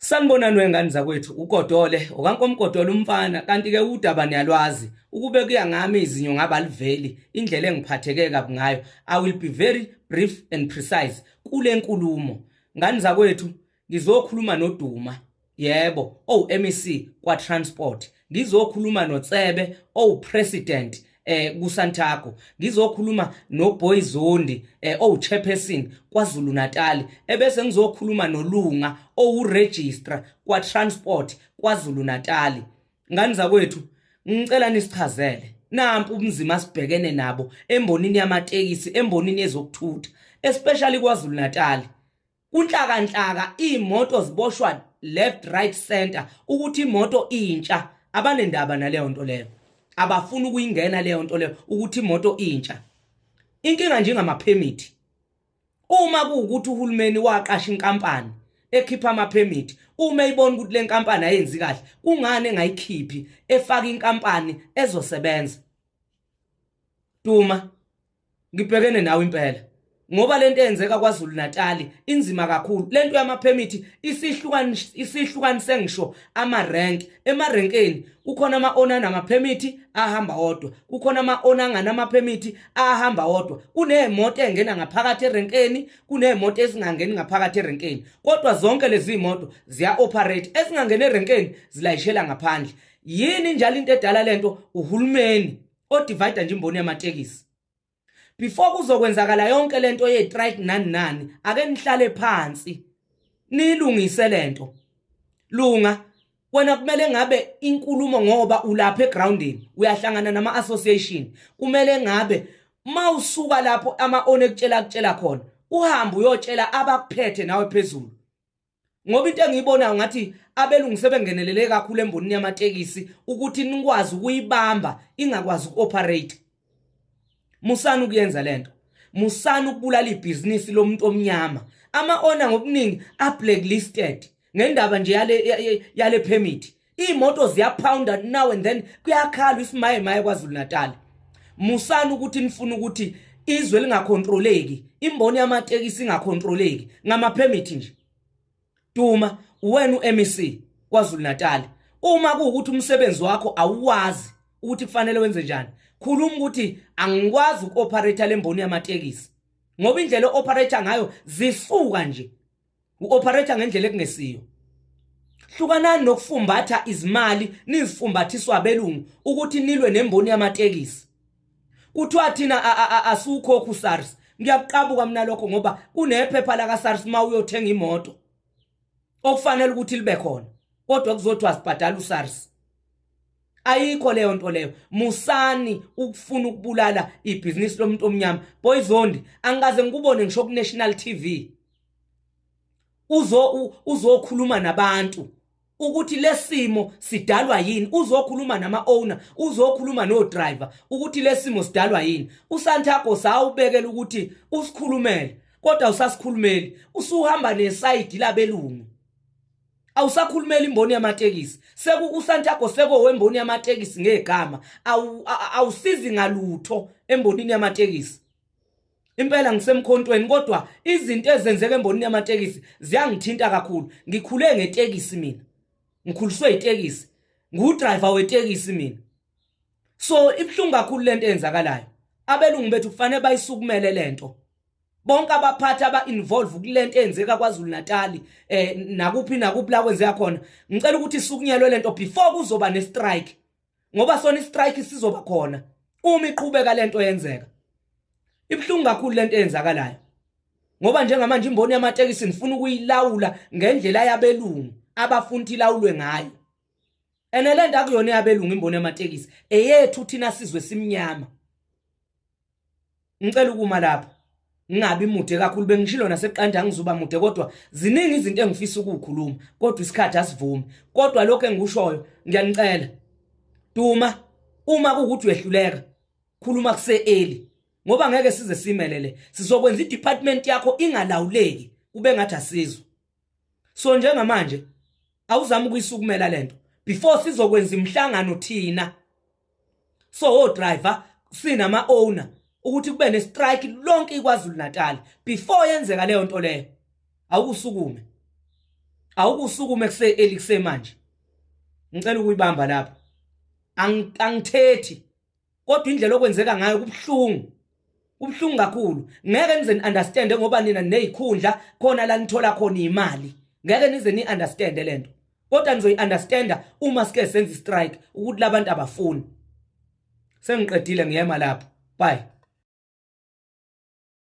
Sanibonani wengane zakwethu uGodole okaNkomgodole umfana kanti ke udaba niyalwazi ukube kuya ngami izinyo ngaba liveli indlela engiphatheke kabi ngayo. I will be very brief and precise kule nkulumo. Ngane zakwethu, ngizokhuluma noDuma, yebo, owu MEC kwa transport, ngizokhuluma noTsebe owu president kuSantago, ngizokhuluma noBoy Zondi owu chairperson KwaZulu Natal, ebese ngizokhuluma noLunga owu registrar kwa transport KwaZulu Natal. Ngani zakwethu, ngicela nisichazele nampu ubunzima sibhekene nabo embonini yamatekisi, embonini yezokuthutha, especially KwaZulu Natal. Kunhlakanhlaka imoto ziboshwa left, right, center ukuthi imoto intsha. Abanendaba naleyo nto leyo, abafuna ukuyingena leyo nto leyo ukuthi imoto intsha. Inkinga njengamapermit, uma kuwukuthi uhulumeni waqasha inkampani ekhipha amapermit, uma eyibona ukuthi le nkampani ayenzi kahle, kungani engayikhiphi efaka inkampani ezosebenza? Duma, ngibhekene nawe impela ngoba lento eyenzeka KwaZulu Natal inzima kakhulu. Lento yamapermit isihlukanise ngisho ama rank. Emarenkeni kukhona ama owner namapermit ahamba wodwa, kukhona ama owner anganama permit ahamba wodwa, kunemoto engena ngaphakathi erenkeni, kunemoto ezingangeni ngaphakathi erenkeni, kodwa zonke lezi moto ziya operate. Ezingangeni erenkeni zilayishela ngaphandle. Yini njalo into edala lento? Uhulumeni odivide nje imboni yamatekisi. Before kuzokwenzakala yonke lento ye strike nani nani, ake nihlale phansi nilungise lento. Lunga, wena kumele ngabe inkulumo, ngoba ulapha egroundini, uyahlangana nama association, kumele ngabe mawusuka lapho ama owner ekutshela kutshela khona, uhambe uyotshela abakuphethe nawe phezulu, ngoba into engiyibonayo ngathi abelungu sebengenelele kakhulu embonini yamatekisi ukuthi nikwazi ukuyibamba ingakwazi ukuoperate. Musani ukuyenza lento, musani ukubulala ibhizinisi lomuntu omnyama. Ama-owner ngobuningi a-blacklisted ngendaba nje yale permit. Iy'moto ziyapounda now and then, kuyakhalwa isimaye maye KwaZulu Natal. Musani ukuthi nifuna ukuthi izwe lingakhontroleki, imboni yamatekisi ingakhontroleki ngamapermit nje. Duma, wena uMEC KwaZulu Natal, uma kuwukuthi umsebenzi wakho awuwazi ukuthi kufanele wenze njani, khuluma ukuthi angikwazi ukuoperate lemboni yamatekisi, ngoba indlela o-operate ngayo zisuka nje uoperate ngendlela ekungesiyo. Hlukanani nokufumbatha izimali nizifumbathiswa abelungu ukuthi nilwe nemboni yamatekisi. Kuthiwa thina asukhokhu SARS. Ngiyakuqabuka mina lokho, ngoba kunephepha laka SARS uma uyothenga imoto okufanele ukuthi libe khona, kodwa kuzothiwa sibhadala uSARS. Ayikho leyo nto leyo. Musani ukufuna ukubulala ibhizinisi lomuntu omnyama. Boy Zondi, angikaze ngikubone ngisho ku National TV uzo uzokhuluma nabantu ukuthi lesimo sidalwa yini, uzokhuluma nama owner, uzokhuluma no driver ukuthi lesimo sidalwa yini. USantago sawubekela ukuthi usikhulumele, kodwa usasikhulumeli, usuhamba neside labelungu, awusakhulumela imboni yamatekisi. Seku uSantago seko wemboni yamatekisi ngegama, awusizi ngalutho embonini yamatekisi. Impela ngisemkhontweni, kodwa izinto ezenzeka embonini yamatekisi ziyangithinta kakhulu. Ngikhule ngetekisi mina, ngikhuliswe itekisi, ngudriver wetekisi mina, so ibuhlungu kakhulu lento eyenzakalayo. Abelungu bethu kufanele bayisukumele lento, bonke abaphathi aba-involve kulento eyenzeka KwaZulu Natal, nakuphi nakuphi la kwenzeka khona. Ngicela ukuthi isukunyelwe lento before kuzoba ne-strike, ngoba sona i-strike sizoba khona uma iqhubeka lento yenzeka. Ibuhlungu kakhulu lento eyenzakalayo, ngoba njengamanje imboni yamatekisi nifuna ukuyilawula ngendlela yabelungu abafuna ukuthi ilawulwe ngayo, and le nto akuyona eyabelungu. Imboni yamatekisi eyethu thina sizwe simnyama. Ngicela ukuma lapho, ngingabi mude kakhulu. Bengishilo naseqanda angizuba mude, kodwa ziningi izinto engifisa ukukhuluma, kodwa isikhathi asivumi. Kodwa lokho engikushoyo, ngiyanicela, Duma, uma kuwukuthi uyehluleka, khuluma kuse early, ngoba ngeke size simelele. Sizokwenza i-department yakho ingalawuleki, kube ngathi asizwe. So njengamanje awuzama ukuyisukumela lento before sizokwenza imihlangano thina, so o driver sinama owner, ukuthi kube ne strike lonke iKwaZulu Natal. Before yenzeka leyo nto leyo, awukusukume. Awukusukume kuse early kusemanje. Ngicela ukuyibamba lapho. Angithethi kodwa indlela okwenzeka ngayo kubuhlungu. Kubuhlungu kakhulu. Ngeke nize ni understand ngoba nina nezikhundla khona la nithola khona imali. Ngeke nize ni understand lento. Kodwa nizoyi understanda uma sike senza strike ukuthi labantu abafuni. Sengiqedile ngiyema lapho. Bye.